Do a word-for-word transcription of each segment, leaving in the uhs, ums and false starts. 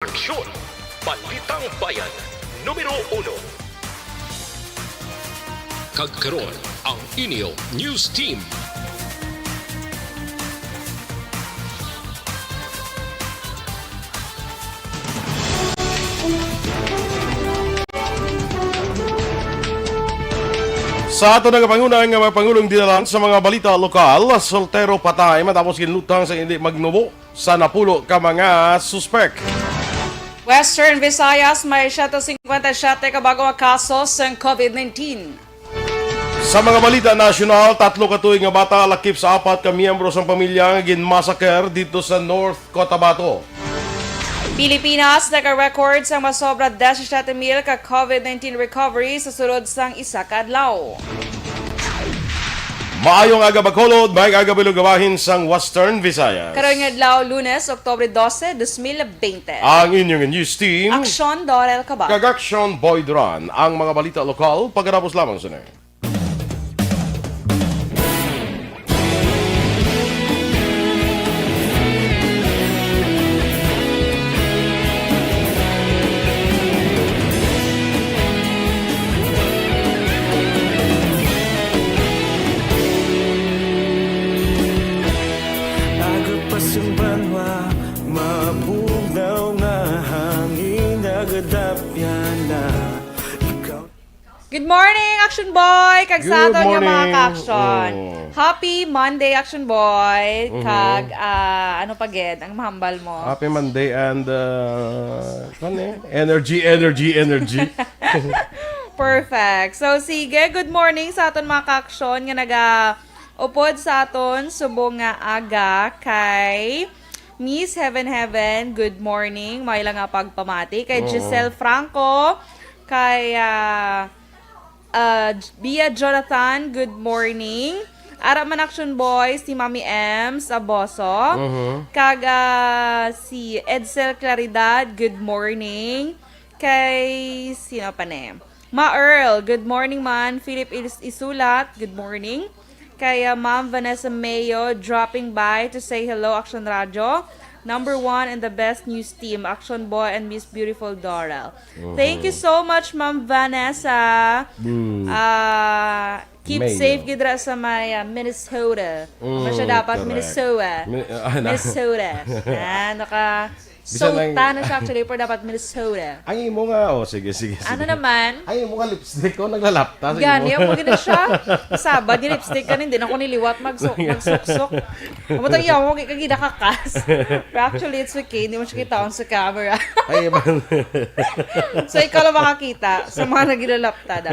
Aksyon! Balitang Bayan, numero uno. Kag karon, ang inyo news team. Sa ato nga pangunang nga mga pangulong dinalan sa mga balita lokal, soltero patay matapos ginlutang sa hindi magnubo sa napulo ka mga suspek. Western Visayas, may siyento singkwenta y siyete ka bago nga kaso sang covid nineteen. Sa mga balita nasyonal, tatlo ka tuig nga bata lakip sa apat ka miyembro sang pamilya nga ginmasaker didto sa North Cotabato. Pilipinas naka-record sang masobra disisiete mil ka covid nineteen recovery sa sulod sang isa ka adlaw. Maayong aga, Bacolod, maayong aga, Bilog nga bahin sang Western Visayas. Karon nga adlaw, Lunes, Oktubre dose, dos mil bente. Ang inyong news team, Aksyon, Dorel Cabal. Kag Aksyon, Boy Duran. Ang mga balita lokal, pagkatapos lamang sini. Aga pa sing banwa, mabugnaw nga hangin, nagadapyan na. Ikaw. Good morning, Action Boy! Kag sa Good aton nga mga morning. Ka-action. Mm. Happy Monday, Action Boy! Mhm. Kag, ah, ano pa gid ang mahambal mo? Happy Monday and, uh, ano eh? Energy, energy, energy. Perfect. So, sige, good morning sa aton mga ka-action nga naga-upod sa aton subong nga aga kay Miss Heaven Heaven, good morning. May lang nga pagpamati. Kay Oo. Giselle Franco, kay, ah, ah, Bia Jonathan, good morning. Ara man Action Boys, si Mami Ems Aboso. Mhm. Kag, ah, si Edsel Claridad, good morning. Kay, sino pa ni? Ma Earl, good morning man. Philip Is- Isulat, good morning. Kay, ah, Ma'am Vanessa Mayo, dropping by to say hello, Action Radio. Number one and the best news team, Action Boy and Miss Beautiful Doral. Mhm. Thank you so much, Ma'am Vanessa. Mm. Ah, keep Mayo. Safe gid ra sa may, ah, Minnesota. Mm, Ano siya dapat? Correct. Minnesota. Mi-, ah, na- Minnesota. Ah, naka- Bisan So, ang tana siya actually, pero dapat Minnesota. Ang imo nga, oh, sige, sige, sige. Ano naman? Ang imo nga lipstick, oh, naglalapta sa Gani, imo. Amo gina siya. Sabad yung lipstick, gani, hindi na ko niliwat magsu- magsuksok. Amo to, yaw mo, kaya nakakas. Pero actually, it's okay. Hindi mo siya kitaon sa camera. Ay, iba. So, ikaw lang makakita sa mga nagilalapta na.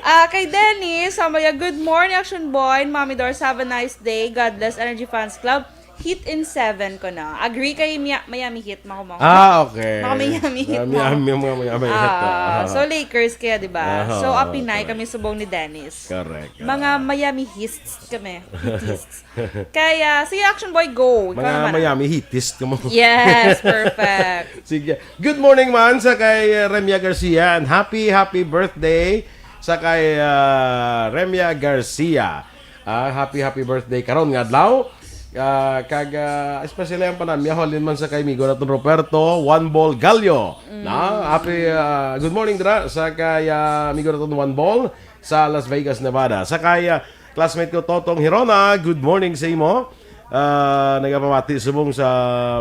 Ah, kay Dennis, samaya, good morning, Action Boy and Mommy Dors. Have a nice day. God bless Energy Fans Club. Heat in seven ko na. Agree kay Mia- Miami Heat, mako mo. Ah, okay. Mga Miami Heat, Miami, no? Miami, mga Miami Heat, Ah, ah. So, Lakers kaya, di ba? Ah, So, apinay correct. Kami subong ni Dennis. Correct. Mga Ah. Miami Heats kami. Heatists. Kaya, si Action Boy, go. Ikaw Mga naman. Miami Heatist ka mo. Yes, perfect. Sige. Good morning man sa kay, uh, Remia Garcia, and happy, happy birthday sa kay, uh, Remia Garcia. Ah, happy, happy birthday karon nga adlaw. Ah, kag, ah, especially ang panamya, halin man sa kay amigo naton Roberto, One Ball Gallo. Mm. Na, happy, ah, good morning dira sa kay, ah, amigo naton One Ball sa Las Vegas, Nevada. Sa kay, ah, classmate ko Totong Hirona, good morning sa imo. Ah, nagapamati subong sa,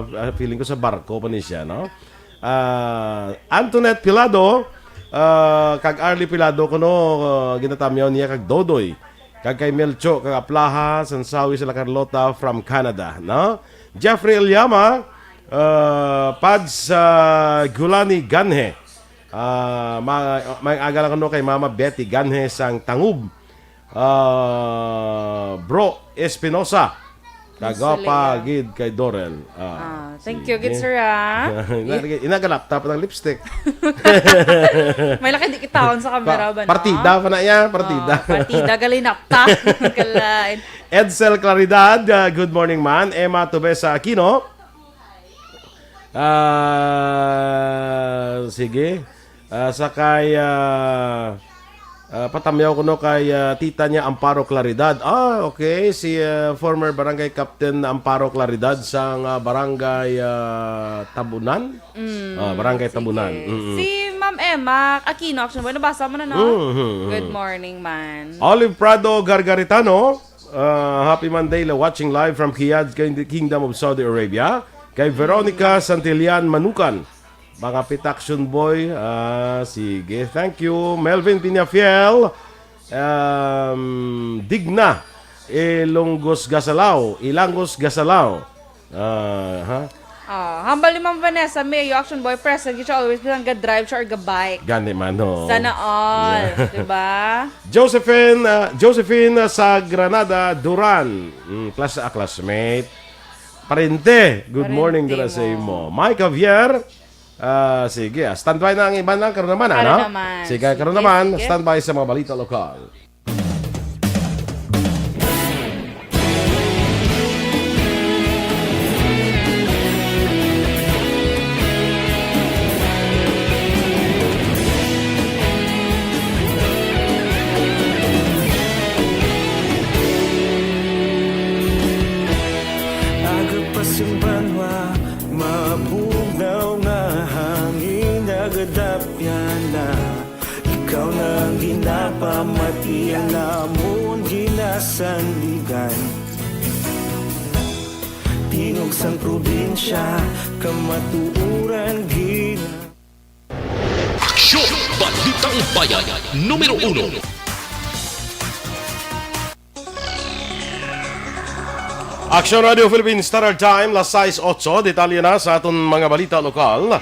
ah, feeling ko sa barko pa ni siya, no? Ah, Antoinette Pilado, ah, kag Arlie Pilado kuno, ah, ginatamyaw niya kag Dodoy. Kag kay Melcho, kag Aplaha, Sansawi, sila Carlota from Canada, no? Jeffrey Eliama, ah, Pads, ah, Gulani Ganhe. Ah, ma-, may aga lang kuno kay Mama Betty Ganhe sang Tangub. Ah, Bro Espinosa. Kagwapa Miss Lea. Gid kay Dorel. Ah, Ah, thank sige. You, good sir, ah. Ina-, inagalapta pa ng lipstick. May laki di kitaon sa camera Pa-, ba, no? Partida pa na iya, partida. Ah, partida, galinapta. Kalain. Edsel Claridad, ah, good morning man. Emma Tubesa Aquino. Ah, sige. Ah, sa kay, ah, Ah, patamyaw kuno kay, ah, tita niya Amparo Claridad. Ah, okay. Si, ah, former Barangay Captain Amparo Claridad sang, ah, Barangay, ah, Tabunan? Mm, Ah, Barangay sige. Tabunan. Mm-mm. Si Ma'am Emma Aquino, actually, bueno, nabasa mo na, no? Mm-hmm. Good morning, man. Olive Prado Gargaritano, ah, happy Monday, la, watching live from Riyadh, King-, Kingdom of Saudi Arabia. Kay Veronica Santillan Manukan, mga Pitaction Boy. Ah, sige, thank you. Melvin Peñafiel, um, Digna, Ilongos Gasalao, Ilangos Gasalao. Ah, ha? Oh, hambal ni Ma'am Vanessa Mayo, action boy, present, siya always, bilang ga-drive siya or ga-bike. Gani man, no? Sana all, Yeah. di ba? Josephine, ah, Josephine, ah, sa Granada, Duran. Mm, class, ah, classmate. Parente, good Parente morning dira sa mo. imo. Mike Javier, ah, sige, ah, standby na ang iban lang, karon naman, Karon ano? naman. Sige, karon Sige, naman, sige. standby sa mga balita lokal. Aga pa sing banwa, mabugnaw nga hangin, nagadapyan na. Ikaw na ang ginapamati, ang amon ginasandigan. Tingog sang probinsya, kamatuoran gina- Aksyon! Balitang Bayan, numero uno. Aksyon Radio Philippine Standard Time, las sais otso. Detalye na sa aton mga balita lokal.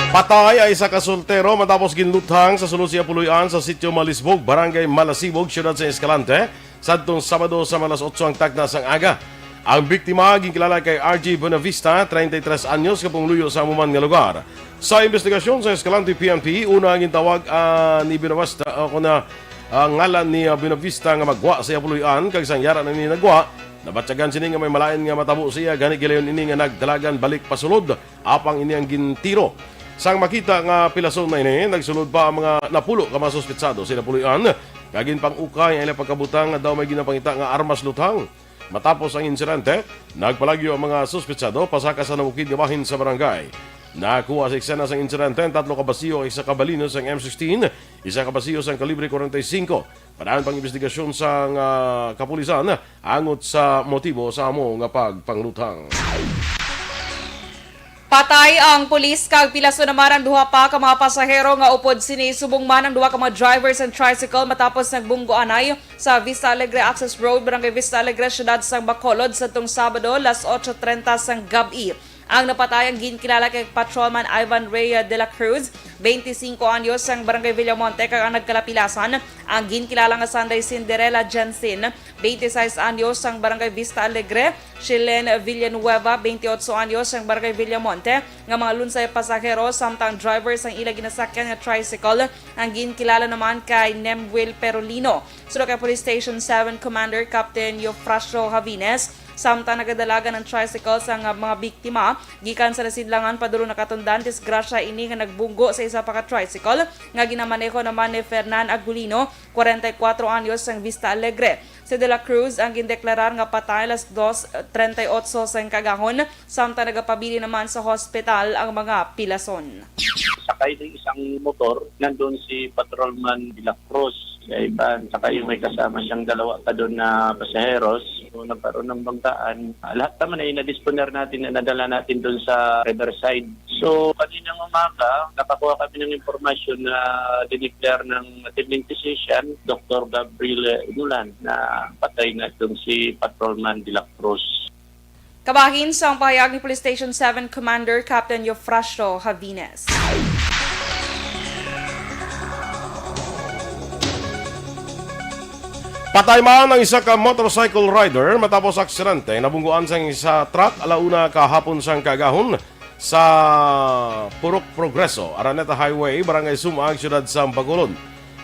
Patay ay isa ka soltero matapos ginluthang sa sulod sa iya puloy-an sa Sitio Malisbog, Barangay Malasibog, Siyudad sa Escalante, sadtong Sabado sa mga alas otso ang takna sang aga. Ang biktima ginkilala kay R G Buenavista, treinta y tres anyos, nga pumuluyo sa amo man nga lugar. Sa investigasyon sa Escalante P N P, una ang gintawag, ah, ni Buenavista, o kon, ah, ang ngalan ni, ah, Buenavista nga magwa sa iya puloy-an, kag sang yara na ni nagwa, nabatyagan sini nga may malain nga matabo sa iya, gani gilayon ini nga nagdalagan balik pasulod, apang ini ang gintiro. Sang makita nga pilason na ini, nagsulod pa ang mga napulo ka mga suspetsado sa ila puloy-an, kag ginpang-ukay ang ilang pagkabutang nga daw may ginapangita nga armas luthang. Matapos ang insidente, nagpalagyo ang mga suspetsado pasaka sa nabukid nga bahin sa barangay. Nakuha sa eksena sang insidente ang tatlo ka basiyo, isa ka balino sang M sixteen, isa ka basiyo sang kalibre forty-five. Padaan pang imbestigasyon sang, ah, kapulisan angot sa motibo sa amo nga pagpangluthang. Patay ang pulis kag pilason naman ang duha pa ka mga pasahero nga upod sini. Subong man ang duha ka mga driver sang tricycle matapos nagbunggo anay sa Vista Alegre Access Road, Barangay Vista Alegre, siyudad sang Bacolod, sadtong Sabado, las otso treinta sang gab-i. Ang napatay ang ginkilala kay Patrolman Ivan Rey de la Cruz, twenty-cinco anyos, sang Barangay Villamonte, kag ang nagkalapilasan, ang ginkilala nga sanday Cinderella Jensen, twenty-seis anyos, sang Barangay Vista Alegre, Shelen Villanueva, twenty-eight anyos, sang Barangay Villamonte, nga mga lunsay pasahero, samtang driver sang ila ginasakyan nga tricycle, ang ginkilala naman kay Nemwil Perolino. Suno kay Police Station seven Commander Captain Eufrasio Javines, samtang nagadalagan ang tricycle sang mga biktima gikan sa Nasidlangan padulong Nakatundan, disgrasya ini nga nagbunggo sa isa pa ka tricycle nga ginamaneho naman ni Fernan Agulino, kwarenta y kuwatro anyos, sang Vista Alegre. Si De La Cruz ang gindeklarar nga patay alas dos treinta y ocho sang kaagahon, samtang nagapabilin naman sa hospital ang mga pilason. Sakay ng isang motor, nandun si Patrolman De La Cruz. Sa iba, saka yung may kasama siyang dalawa pa doon na pasaheros. So, nagkaroon ng banggaan. Ah, lahat naman ay nadisponer natin na nadala natin doon sa Riverside. So, kaninang umaga, nakakuha kami ng impormasyon na dineclare ng attending physician, Doktor Gabriel Inulan, na patay na itong si Patrolman De La Cruz. Kabahin sang pahayag ni Police Station seven Commander Captain Eufrasio Javines. Patay man ang isa ka motorcycle rider matapos aksidente nabungguan sang isa truck alauna kahapon sang kaagahon sa Purok Progreso, Araneta Highway, Barangay Sumag, siyudad sa Bacolod.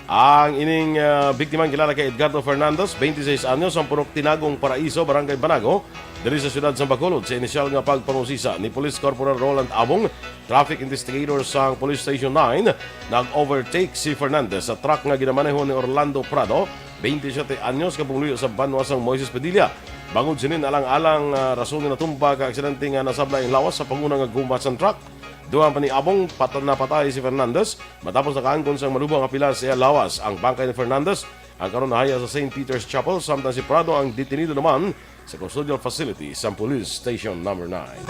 Ang ining, ah, biktima ang kilala kay Edgardo Fernandez, twenty-six anyos, ang purok Tinagong Paraiso, Barangay Banago, diri sa siyudad sa Bacolod. Sa inisyal nga pagpangusisa ni Police Corporal Roland Abong, traffic investigator sang Police Station nine, nag-overtake si Fernandez sa truck nga ginamaneho ni Orlando Prado, twenty-siyete anyos, nga pumuluyo sa banwa sang Moises Padilla. Bangod sini, alang-alang, ah, rason nga natumba ka aksidente nga nasabla ang lawas sa panguna nga guma sang truck. Dugang pa ni Abong, pat-, napatay si Fernandez matapos nakaangkon sang malubha nga pilas sa iya lawas. Ang bangkay ni Fernandez ang karon nahaya sa Saint Peter's Chapel, samtang si Prado ang detenido naman sa custodial facility sa Police Station Number nine.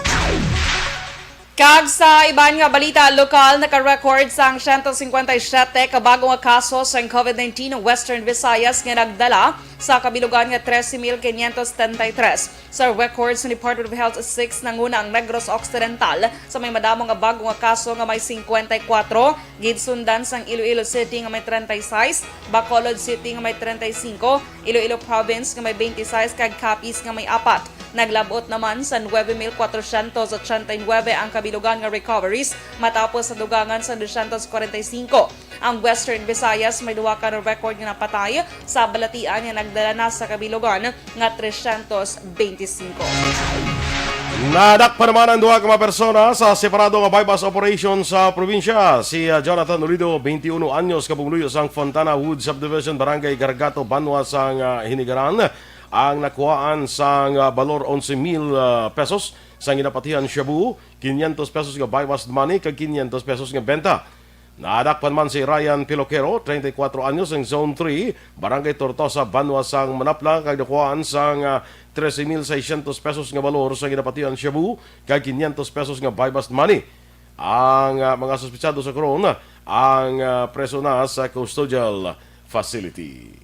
Kag sa iban nga balita lokal, naka-record sang siyento cincuenta y siete ka bago nga kaso sang COVID nineteen ang Western Visayas nga nagdala sa kabilugan nga trese mil quinientos setenta y tres. Sa record sa Department of Health, six nanguna ang Negros Occidental sa may madamo nga bago nga kaso nga may cincuenta y cuatro, ginsundan sang Iloilo City nga may treinta y seis, Bacolod City nga may treinta y cinco, Iloilo Province nga may twenty-six, kag Capiz nga may apat. Naglab-ot naman sa nuebe mil kwatrocientos ochenta y nuebe ang kabilugan nga recoveries, matapos sa dugangan sa doscientos kwarenta y cinco. Ang Western Visayas may duha ka record nga napatay sa balatian nga nagdala na sa kabilugan nga trescientos beintisinko. Nadakpan naman ang duha ka mga persona sa separado nga buy-bust operation sa probinsya. Si, ah, Jonathan Olido, twenty-uno anyos, kabungluyo sang Fontana Wood Subdivision, Barangay Gargato, banwa sang, ah, Hinigaran, ang nakuhaan sang, ah, balor onse mil, ah, pesos sang ginapatihan shabu, quinientos pesos nga buy-bust money, kag quinientos pesos nga benta. Nadakpan man si Ryan Piloquero, treinta y cuatro anyos, ang Zone three, Barangay Tortosa, banwa sang Manapla, kag nakuhaan sang, ah, trese mil seiscientos pesos nga balor sa ginapatihan shabu kag quinientos pesos nga buy-bust money. Ang, ah, mga suspetsado sa karon ang, ah, preso na sa custodial facility.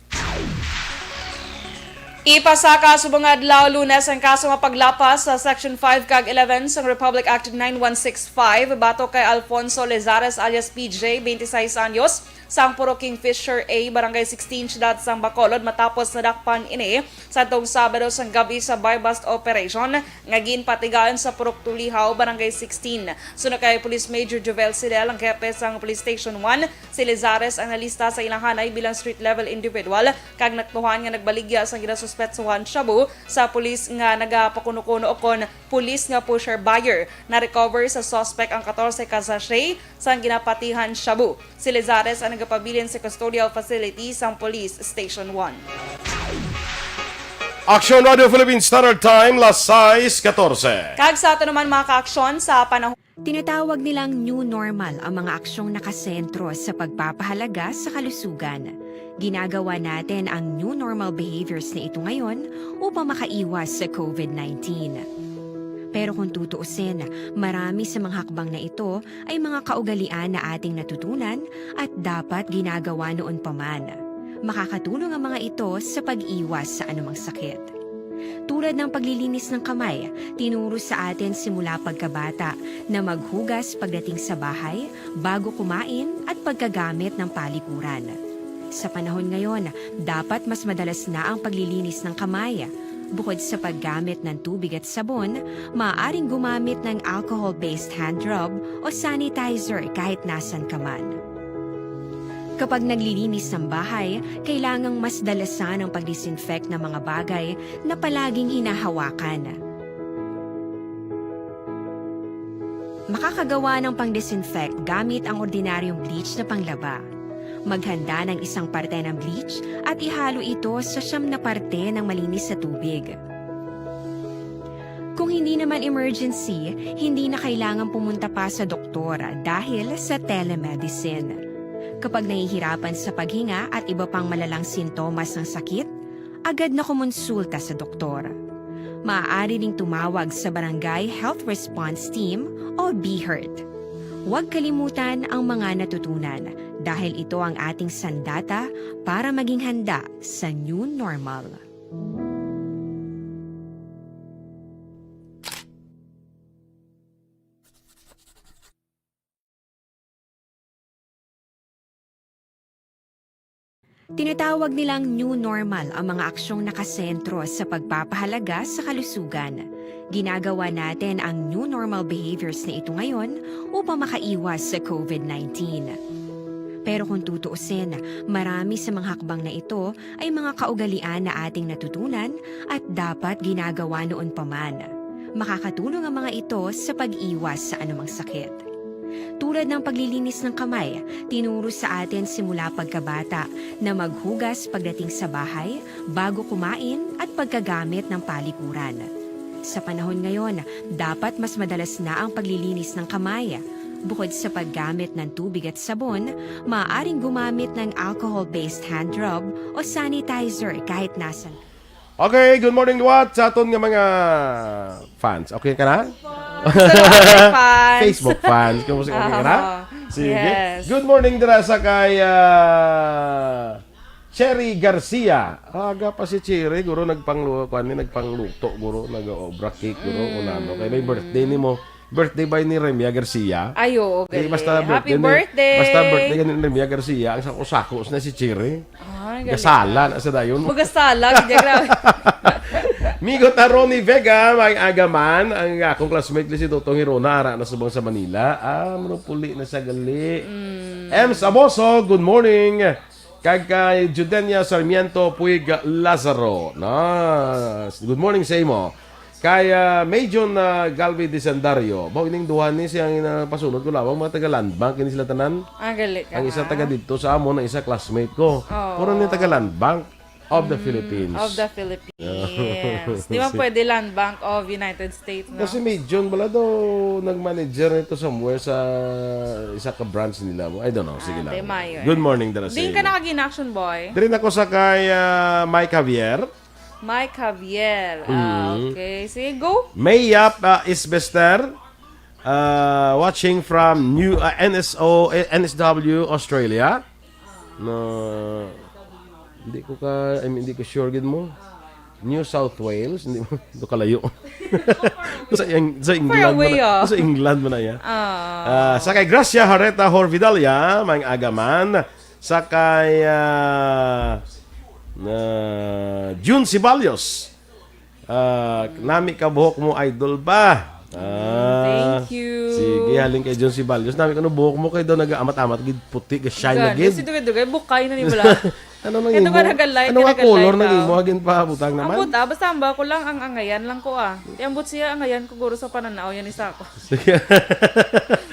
Ipasaka subong nga adlaw, Lunes, ang kaso nga paglapas sa Section five kag eleven sang Republic Act nine one six five batok kay Alfonso Lezares alias P J, twenty-six anyos, sang Purok Kingfisher A, Barangay sixteen, Siyudad sang Bacolod, matapos nadakpan ini sadtong Sabado sang gabi sa buy-bust operation nga ginpatigayon sa Purok Tulihaw, Barangay sixteen. Suno kay Police Major Jovel Sidel, ang hepe sang Police Station one, si Lezares ang nalista sa ilahanay bilang street-level individual kag natuhan nga nagbaligya sang ginasuspetsuhan shabu sa pulis nga nagapakuno-kuno ukon pulis nga pusher buyer. Na-recover sa suspect ang katorse ka sachet sang ginapatihan shabu. Si Lezares ang nagapabilin sa custodial facility sang Police Station one. Aksyon Radio Philippine Standard Time, las sais katorse. Kag sa ato naman, mga kaaksyon, sa panahon Tinatawag nilang new normal ang mga aksyong nakasentro sa pagpapahalaga sa kalusugan. Ginagawa natin ang new normal behaviors na ito ngayon upang makaiwas sa COVID nineteen. Pero kung tutuusin, marami sa mga hakbang na ito ay mga kaugalian na ating natutunan at dapat ginagawa noon pa man. Makakatulong ang mga ito sa pag-iwas sa anumang sakit. Tulad ng paglilinis ng kamay, tinuro sa atin simula pagkabata na maghugas pagdating sa bahay, bago kumain, at pagkagamit ng palikuran. Sa panahon ngayon, dapat mas madalas na ang paglilinis ng kamay. Bukod sa paggamit ng tubig at sabon, maaaring gumamit ng alcohol-based hand rub o sanitizer kahit nasan ka man. Kapag naglilinis ng bahay, kailangang mas dalasan ang pag-disinfect ng mga bagay na palaging hinahawakan. Makakagawa ng pang-disinfect gamit ang ordinaryong bleach na panglaba. Maghanda ng isang parte ng bleach at ihalo ito sa siyam na parte ng malinis na tubig. Kung hindi naman emergency, hindi na kailangan pumunta pa sa doktor dahil sa telemedicine. Kapag nahihirapan sa paghinga at iba pang malalang sintomas ng sakit, agad na kumonsulta sa doktor. Maaari ding tumawag sa Barangay Health Response Team o BHERT. Huwag kalimutan ang mga natutunan dahil ito ang ating sandata para maging handa sa new normal. Tinatawag nilang new normal ang mga aksyong nakasentro sa pagpapahalaga sa kalusugan. Ginagawa natin ang new normal behaviors na ito ngayon upang makaiwas sa COVID nineteen. Pero kung tutuusin, marami sa mga hakbang na ito ay mga kaugalian na ating natutunan at dapat ginagawa noon pa man. Makakatulong ang mga ito sa pag-iwas sa anumang sakit. Tulad ng paglilinis ng kamay, tinuro sa atin simula pagkabata na maghugas pagdating sa bahay, bago kumain, at pagkagamit ng palikuran. Sa panahon ngayon, dapat mas madalas na ang paglilinis ng kamay. Bukod sa paggamit ng tubig at sabon, maaaring gumamit ng alcohol-based hand rub o sanitizer kahit nasan. Okay, good morning liwat sa aton nga mga fans. Okay ka na? Sa mga fans. Facebook fans. Kumusta, okay ka na? Ah, Sige. Yes. Good morning dira sa kay ah, Cherry Garcia. Aga pa si Cherry, guro nagpangluto, kuan ni nagpangluto, guro nag-obra cake, guro unano kay may birthday nimo. Birthday ba ni Remia Garcia? Ay, oo, Di, gali. basta Happy ni- birthday! Basta birthday ni Remia Garcia, ang sako-sako na si Cherry. Ay, gali. Gasala na sa dayon. Magasala, gid, grabe. Migo ta Ronnie Vega, may agaman. Ang akong classmate ni si Dotong Hirona, ara na subong sa Manila. Ah, manupuli na sa gali. Ems Aboso, good morning. Kag kay Judenia Sarmiento Puig Lazaro. Na, good morning sa imo. Kay ah, May June ah, Galvez Desandario. Baw ining duha ni siya ang ah, pasunod ko lawang mga taga Land Bank ini sila tanan. Ang gali ka. Ang isa ha? taga dito sa amon, ang isa classmate ko. Oo. Puro ni taga Land Bank of the Philippines. Of the Philippines. Di ba pwede Land Bank of United States, no? Kasi May June bala daw nag-manager nito somewhere sa isa ka branch nila mo. I don't know. Sige Ah, lang. di mayo, eh. Good morning, Dara. Di ka nakagina, Action Boy. Diri na ko sa kay ah, Mike Javier. Mike Javier. Ah, Mm. okay. Sige, go. Mayap uh, Isbester, uh, watching from New uh, N S O, eh, N S W, Australia. No, hindi ko ka, I mean, hindi ko sure gid mo. New South Wales, hindi mo, ito kalayo. sa, Eng- sa England away, man, ah. Sa England man na iya. Ah. Ah, sa kay Gracia Hareta Horvidalia, may agaman. Sa kay ah, ah, June Ceballos. Ah, nami ka buhok mo, idol ba? Ah, Thank you. Sige, halin kay June Ceballos. Nami ka no buhok mo kay daw nag-amat-amat gid puti, ga-shine na Gani, gid. Si Dugay-Dugay, bukay na ni bala. Ano nang Kaya imo? nagalalit, Ano nga nagalalit color daw. nang imo? Agin pa butang naman. Ambot, ah, basta ang ba ko lang ang angayan lang ko, ah. Ti ambot siya angayan ko, guro sa pananaw yan isa ko. Sige.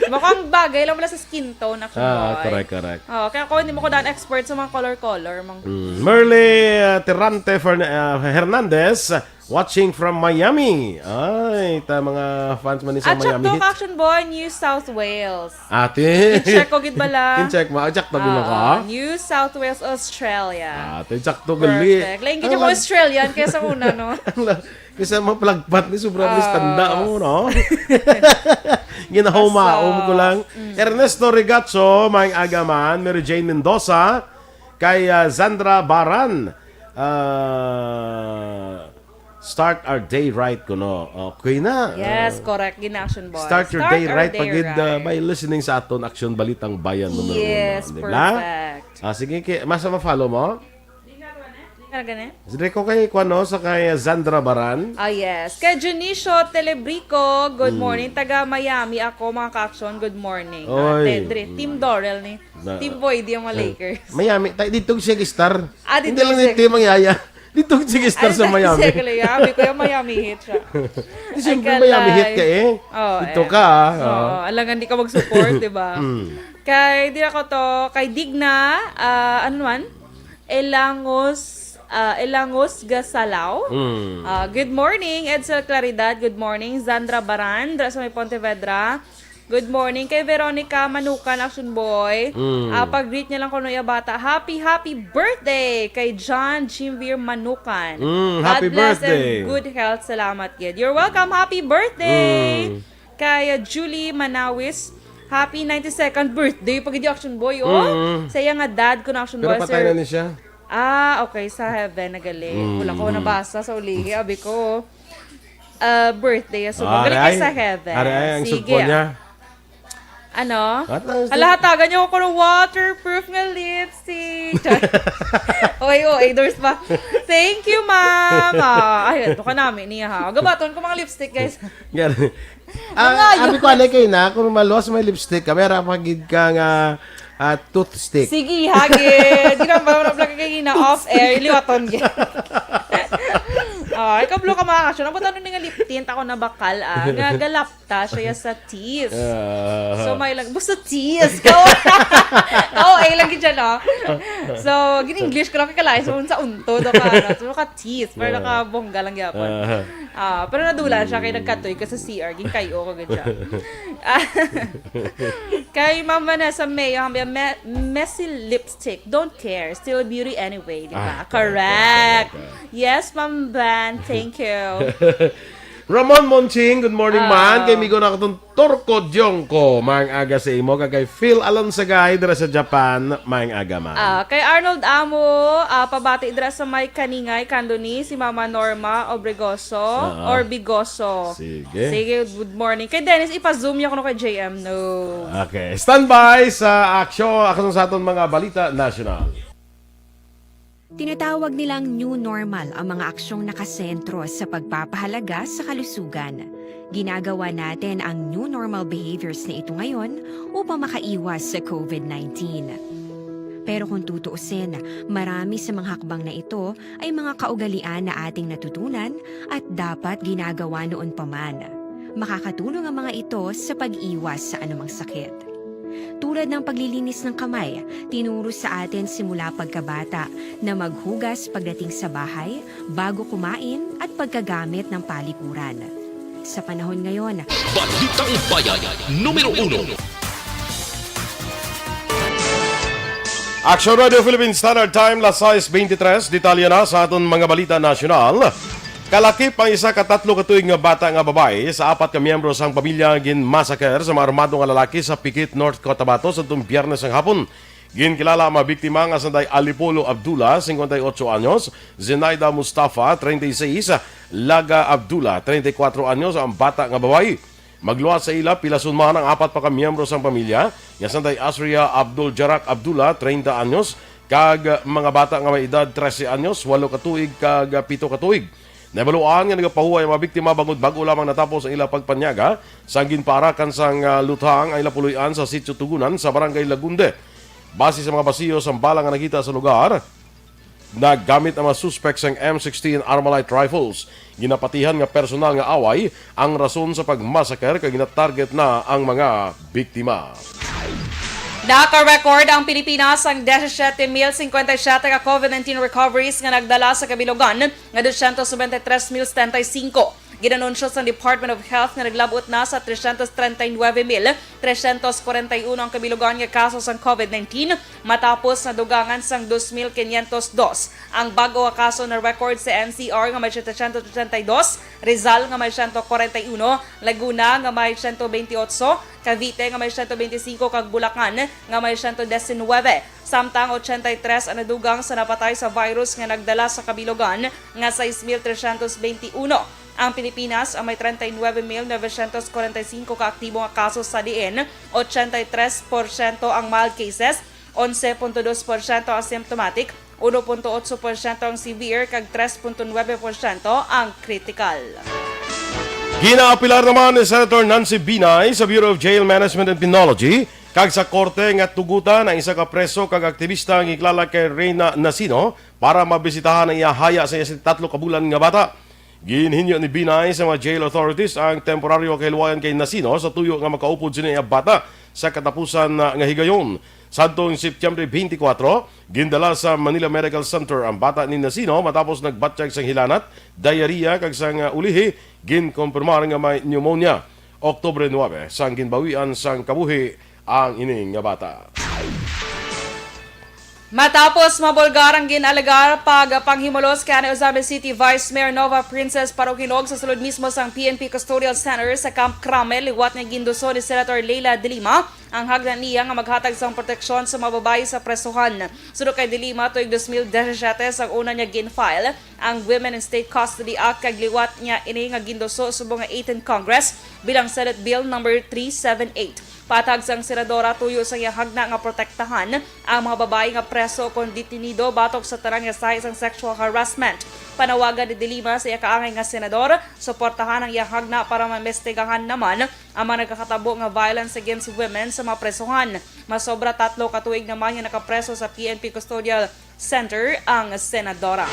Baka ang bagay lang wala sa skin tone, Action Ah, Boy. Correct, correct. Oh, kaya ako hindi mo ko daan expert sa mga color-color. Mang... Mm. Merly uh, Terrante Fern- uh, Hernandez, uh, watching from Miami. Ay, ta mga fans man ni sa At check Miami to, Heat. Action Boy, New South Wales. Ate. Check ko gid bala. In-check mo. Check to gid Ah, ka. New South Wales, Australia. Ate, check to gali. Perfect. Lain gid yung Australian kaysa una, no? Kasi mapalagpat ni sobrang listanda mo, no? Ginahumaom ko lang. Ernesto Regacho, may agaman, Mary Jane Mendoza, kay ah, Zandra Baran. Ah, start our day right kuno. Okay na. Yes, Ah, correct. Gina-action boy. Start your day our right day pagid ah, right. By listening sa aton Aksyon Balitang Bayan numero Yes, uno. Di ba? Perfect. Ah, sige, ki- masa ma-follow mo? Ano gani? Sige ko kay kuan, no, sa kay Zandra Baran. Ah, yes. Kay Junicio Telebrico, good Hmm. morning. Taga Miami ako, mga ka-action. Good morning. Oy. Ah, Tedre, Team Dorel ni. Na- Team Voidy ang mga Lakers. Miami, tayo dito siya star. Ah, dito Hindi lang siya. Dito yung mangyaya. Dito siya star Ay, sa Miami. Exactly. Abi ko yung Miami Heat siya. Siyempre, Ay, Miami kalay. Heat ka eh. Oo, Dito eh. ka, ah. Oo, Oo. Alangan di ka mag-support, di ba? Mm. Kay, di ako to, kay Digna, ah, ano man? Elangos, ah, Elangos Gasalaw. Mm. Ah, good morning, Edsel Claridad. Good morning, Zandra Baran, dra sa may Pontevedra. Good morning kay Veronica Manukan, Action Boy. Mm. Ah, pag-greet niya lang kuno iya bata. Happy, happy birthday kay John Jimvir Manukan. Mm, God happy bless birthday. and good health. Salamat, gid. You're welcome. Happy birthday Mm. kay uh, Julie Manawis. Happy ninety-second birthday pag Action Boy, oh. Mm. Sa iya nga dad kuno, Action Pero Boy, patay sir. Na ni siya. Ah, okay, sa heaven na gali. Mm. Wala ko nabasa sa ulihi, abi ko. Uh, birthday, so Ah, magaling aray, ka sa heaven. Aray, ang Sige, sugpo niya. Ah. Ano? What lang Hala, hatagan niyo ko ng waterproof nga lipstick. Oy, oy, endorse pa. Thank you, ma'am. Ah, ay, ito ka namin niya, ha. Gabaton ko mga lipstick, guys. Yan. Ang Mga abi ko, yun. Anay kayo na, kung maluwas may lipstick ka, meron pa gid ka nga ah, toothstick. Sige, hagid. Di na ba na vlog kayo na off air, liwaton gid. Oh, ikaw, Blue, ka mga kasyon. Ang buta nun nga lip tint, ako na bakal, ah. Nga galapta siya sa teeth. Ah. So, may lang, basta teeth. Ka-, ka-, eh, lagi dyan, no? So, gin-English ko lang, kakalain. So, sa unto, do ka, ano? So, ka-teeth. Para Ah. Nakabongga lang gyapon. Ah. Ah, pero nadula siya kay nagkatoy ka sa C R, ginkayo ko gid siya. Ah, kay Ma'am Vanessa May, ang me-, messy lipstick, don't care, still beauty anyway, di ba? Ah, correct, Correct. correct, correct. Yes, Ma'am Van, thank you. Ramon Monching, good morning, Ah. man. Kay migo na katong Turko Diongko, maayong aga sa imo. Kag kay Phil Alonsagay, dira sa Japan, maayong aga, man. Ah, kay Arnold Amo, ah, pabati dira sa may Kaningay, Candoni, si Mama Norma Obregoso, Ah. Orbigoso. Sige. Sige, good morning. Kay Dennis, ipa-zoom niya kuno kay J M, no. Okay. Standby sa aksyon, aksyon sa aton mga balita nasyonal. Tinatawag nilang new normal ang mga aksyong nakasentro sa pagpapahalaga sa kalusugan. Ginagawa natin ang new normal behaviors na ito ngayon upang makaiwas sa covid nineteen. Pero kung tutuusin, marami sa mga hakbang na ito ay mga kaugalian na ating natutunan at dapat ginagawa noon pa man. Makakatulong ang mga ito sa pag-iwas sa anumang sakit. Tulad ng paglilinis ng kamay, tinuro sa atin simula pagkabata na maghugas pagdating sa bahay, bago kumain, at pagkagamit ng palikuran. Sa panahon ngayon, Balitang Bayan, numero uno. Action Radio Philippine Standard Time, las sais veintitrés. Detalye na sa aton mga balita nasyonal. Kalakip ang isa ka tatlo ka tuig nga bata nga babayi sa apat ka miyembro sang pamilya ginmasaker sa mga armado nga lalaki sa Pikit, North Cotabato, sa Biyernes sang hapon. Ginkilala ang mga biktima nga sanday Alipolo Abdullah, singkwenta y otso anyos, Zenaida Mustafa, treinta y seis, Laga Abdullah, treinta y cuatro anyos, ang bata nga babayi. Magluwas sa ila, pilason man ang apat pa ka miyembro sang pamilya, nga sanday Asria Abdul Jarak Abdullah, treinta anyos, kag mga bata nga may edad trese anyos, walo ka tuig, kag pito ka tuig. Nabaluan nga nagapahuway ang mga biktima bangod bag-o lamang natapos ang ila pagpanyaga sang ginpaarakan sang, ah, luthang ang ila puloy-an sa Sitio Tugunan sa Barangay Lagunde. Base sa mga basiyo sang bala nga nakita sa lugar, naggamit ang mga suspek sang M sixteen Armalite rifles. Ginapatihan nga personal nga away ang rason sa pagmasaker kag ginatarget na ang mga biktima. Naka-record ang Pilipinas sang disisiete mil cincuenta y siete ka covid nineteen recoveries nga nagdala sa kabilugan nga dosyentos noventa y tres mil setenta y cinco. Ginanunsyo sang Department of Health nga naglab-ot na sa tresyentos treinta y nuebe mil tresyentos kwarenta y uno ang kabilugan nga kaso sang covid nineteen, matapos nadugangan sang dos mil quinientos dos ang bag-o nga kaso na record sa N C R nga may setecientos ochenta y dos, Rizal nga may siyento kwarenta y uno, Laguna nga may siyento bentiocho, Cavite nga may siyento bentisinko, kag Bulacan nga may siyento disinwebe. Samtang ochenta y tres ang nadugang sa napatay sa virus nga nagdala sa kabilugan nga sais mil tresyentos benti uno. Ang Pilipinas ang may treinta y nuebe mil novecientos kwarenta y cinco ka aktibo nga kaso, sa diin ochenta y tres porsyento ang mild cases, onse punto dos porsyento ang asymptomatic, uno punto otso porsyento ang severe, kag tres punto nuebe porsyento ang critical. Ginaapilar naman ni Senator Nancy Binay sa Bureau of Jail Management and Penology kag sa korte nga tugutan ang isa ka preso kag aktibista nga gikilala kay Reyna Nasino para mabisitahan ang iya haya sa iya tatlo ka bulan nga bata. Ginhinyo ni Binay sa mga jail authorities ang temporaryo nga kahiluwayan kay Nasino sa tuyo nga makaupod sini iya bata sa katapusan na nga higayon. Sadtong September twenty-four, gindala sa Manila Medical Center ang bata ni Nasino matapos nagbatyag sang hilanat, diarrhea, kag sang, ah, ulihi, ginkonfirmar nga may pneumonia. Oktubre nuebe, sang ginbawian sang kabuhi ang ini nga bata. Matapos mabulgar ang gin-alegar pagpanghimulos kay Ozamiz City Vice Mayor Nova Princess Paruhinog sa sulod mismo sang P N P Custodial Center sa Camp Crame, liwat nga ginduso ni Senator Leila de Lima ang hagna niya nga maghatag sang proteksyon sa mga babayi sa presohan. Suno kay de Lima, tuig dos mil disisiete sang una niya gin-file ang Women in State Custody Act, kag liwat niya ini nga ginduso subong nga eighteen Congress bilang Senate Bill number three seven eight. Patag sang senadora, tuyo sa iya hagna nga protektahan ang mga babayi nga preso kon detenido batok sa tanan nga sahi sang sexual harassment. Panawagan ni De Lima sa iya kaangay nga senador, suportahan ang iya hagna para maimbestigahan naman ang mga nagakatabo nga violence against women sa mga presohan. Masobra tatlo ka tuig naman nga nakapreso sa P N P Custodial Center ang senadora.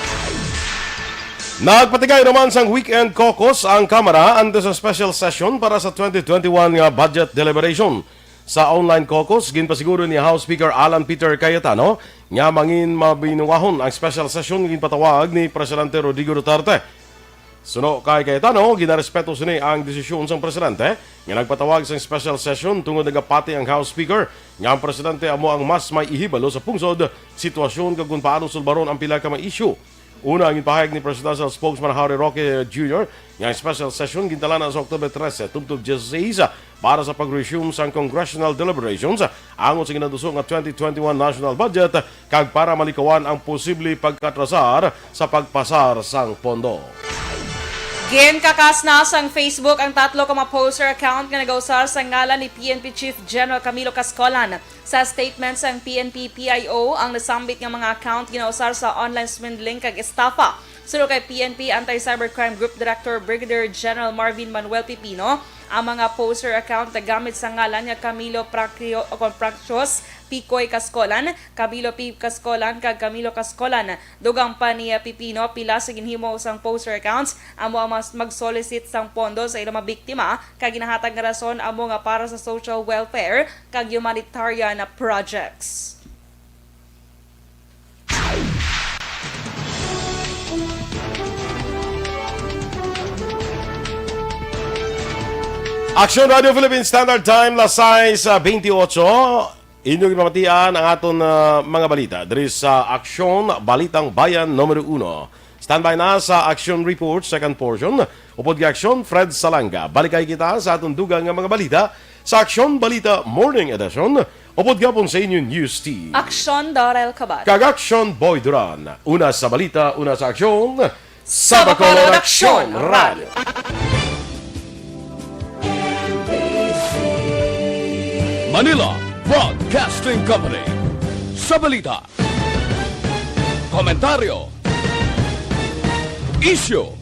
Nagpatigay naman sang weekend caucus ang Kamara antes sa special session para sa twenty twenty-one nga budget deliberation. Sa online caucus, ginpasiguro ni House Speaker Alan Peter Cayetano nga mangin mabinuwahon ang special session nga ginpatawag ni Presidente Rodrigo Duterte. Suno kay Cayetano, ginarespeto sini ang desisyon sang presidente nga nagpatawag sang special session tungod nagapati ang House Speaker nga ang presidente amo ang mas may ihibalo sa pungsod, sitwasyon kag kung paano sulbaron ang pila ka mga isyu. Una, ang ginpahayag ni Presidential Spokesman Harry Roque Junior nga ang special session gintalana sa October trese tubtob diyesisais para sa pag-resume sang congressional deliberations angot sa ginaduso nga twenty twenty-one national budget kag para malikawan ang posible pagkaatrasar sa pagpasar sang pondo. Ginkakas na sang Facebook ang tatlo ka mga poster account nga nagausar sa ngalan ni P N P Chief General Camilo Cascolan. Sa statement sang P N P P I O, ang nasambit nga mga account ginausar sa online swindling kag estafa. Suno kay P N P Anti-Cybercrime Group Director Brigadier General Marvin Manuel Pipino, ang mga poster account nagamit sa ngalan nga Camilo Pracrio-, o kon Practios, Picoy Cascolan, Camilo P. Cascolan, kag Camilo Cascolan. Dugang pa ni Pipino, pila sa ginhimo sang poster accounts amo ang mas mag-solicit sang pondo sa ilang mga biktima, kag ginahatag nga rason amo nga para sa social welfare kag humanitarian projects. Aksyon Radio Philippine Standard Time, las sais, ah, veintiocho. Inyong ipamatian ang aton, ah, mga balita diri sa Aksyon Balitang Bayan numero uno. Standby na sa Aksyon Report, second portion. Upod kay Aksyon, Fred Salanga. Balikay kita sa aton dugang nga mga balita sa Aksyon Balita Morning Edition. Upod gihapon sa inyo News Team. Aksyon, Darrell Cabal. Kag Aksyon, Boy Duran. Una sa balita, una sa aksyon, sa Bacolod Aksyon Radio. Manila Broadcasting Company. Sa balita, komentaryo, isyu,